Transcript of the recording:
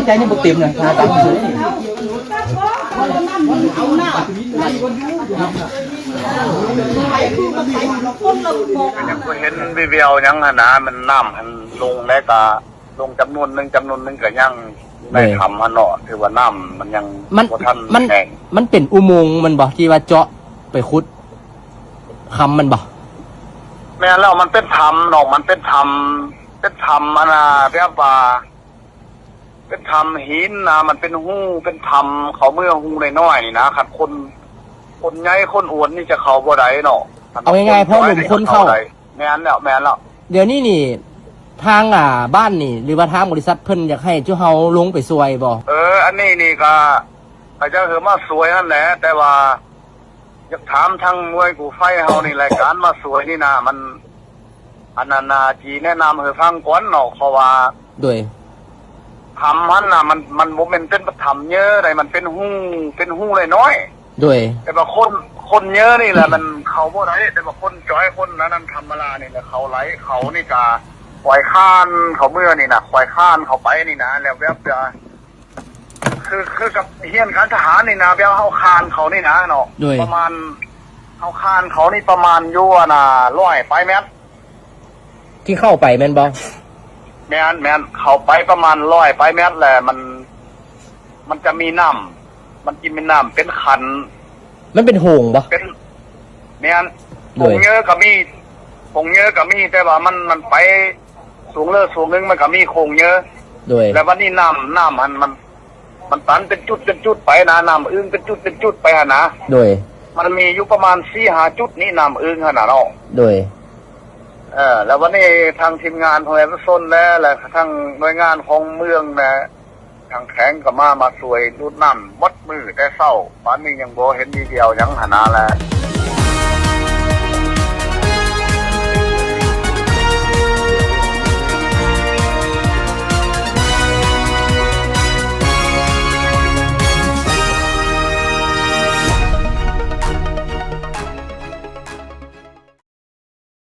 ໃຈຍັງບໍ່ເຕັມນະ ຫາຕາມຊື່. ຍັງບໍ່ເຫັນວີ່ແວວຫຍັງຫັ້ນນະ ມັນນ້ຳຫັ້ນລົງແລ້ວກະລົງຈຳນວນໜຶ່ງ ຈຳນວນໜຶ່ງກະຍັງຢູ່ໃນຖ້ຳຫັ້ນເນາະ ຖືວ່ານ້ຳມັນຍັງ ມັນ ບໍ່ທັນ ມັນ ແຫ້ງ ມັນເປັນອຸໂມງແມ່ນບໍ່ ທີ່ວ່າເຈາະໄປຂຸດຄຳແມ່ນບໍ່? ແມ່ນແລ້ວ ມັນເປັນຖ້ຳເນາະ ມັນເປັນຖ້ຳ ເປັນຖ້ຳອັນນ່າ ແບບວ່າ ເປັນຖ້ຳຫີນນະ ມັນເປັນຮູ ເປັນຖ້ຳເຂົ້າເມືອຮູນ້ອຍໆນີ້ນະ ຄັນຄົນ ຄົນໃຫຍ່ຄົນອ້ວນນີ້ຈະເຂົ້າບໍ່ໄດ້ເນາະ ເອົາງ່າຍໆ ພໍລົມຄົນເຂົ້າ. ແມ່ນແລ້ວ ແມ່ນແລ້ວ. ດຽວນີ້ນີ້ ທາງ ອ່າ ບ້ານນີ້ ຫຼືວ່າທາງບໍລິສັດເພິ່ນຢາກໃຫ້ຈຸເຮົາລົງໄປຊ່ວຍບໍ່? ເອີ ອັນນີ້ນີ້ກະ ເຂົາເຈົ້າເອີ້ນມາຊ່ວຍຫັ້ນແຫຼະ ແຕ່ວ່າ ຢາກຖາມທາງໜ່ວຍກູ້ໄພເຮົານີ້ແຫຼະ ການມາຊ່ວຍນີ້ນະ ມັນ ອັນນັ້ນນະ ຊິແນະນຳໃຫ້ຟັງກ່ອນເນາະ ເພາະວ່າ ໂດຍ ຖ້ຳຫັ້ນນະ ມັນ ມັນບໍ່ແມ່ນເປັນຖ້ຳເຍີໃດ ມັນເປັນຮູ ເປັນຮູນ້ອຍໆ ໂດຍ ແຕ່ວ່າຄົນ ຄົນເຍີນີ້ແຫຼະມັນເຂົ້າບໍ່ໄດ້ ແຕ່ວ່າຄົນຈ່ອຍ ຄົນອັນນັ້ນທຳມະດານີ້ແຫຼະເຂົ້າໄດ້ ເຂົານີ້ກະຄວາຍຄານເຂົ້າເມືອນີ້ນະ ຄວາຍຄານເຂົ້າໄປນີ້ນະ ແລ້ວແບບ ຄື ຄືກັບຮຽນການທະຫານນີ້ນະ ແບບເຮົາຄານເຂົານີ້ນະເນາະ ໂດຍ ປະມານ ເຮົາຄານເຂົານີ້ປະມານຢູ່ອັນນ່າ ຮ້ອຍປາຍແມັດ ທີ່ເຂົ້າໄປແມ່ນບໍ່? ແມ່ນ ແມ່ນ ເຂົ້າໄປປະມານຮ້ອຍປາຍແມັດແຫຼະ ມັນ ມັນຈະມີນ້ຳ ມັນຈະມີນ້ຳເປັນຂັນ ມັນເປັນໂຫງບໍ່? ເປັນ ແມ່ນ ໂດຍ ໂຫງເຍີກະມີ ໂຫງເຍີກະມີ ແຕ່ວ່າມັນ ມັນໄປ ຊ່ວງເລີ ຊ່ວງໜຶ່ງມັນກະມີໂຫງເຍີ ໂດຍ ແລ້ວບັດນີ້ນ້ຳ ນ້ຳຫັ້ນມັນ ມັນຕັນເປັນຈຸດເປັນຈຸດໄປນະ ນ້ຳອຶ່ງເປັນຈຸດເປັນຈຸດໄປຫັ້ນນະ ໂດຍ ມັນມີຢູ່ປະມານສີ່ຫ້າຈຸດນີ້ ນ້ຳອຶ່ງຫັ້ນນະເນາະ ໂດຍ ເອີ ແລ້ວບັດນີ້ທາງທີມງານພວກປະຊາຊົນແດ່ ແລະ ທາງໜ່ວຍງານຂອງເມືອງແດ່ ທາງແຂວງກະມາ ມາຊ່ວຍດູດນ້ຳໝົດມື້ແຕ່ເຊົ້າ ປານນີ້ຍັງບໍ່ເຫັນມີວຽວຫຍັງຫັ້ນນະແຫຼະ.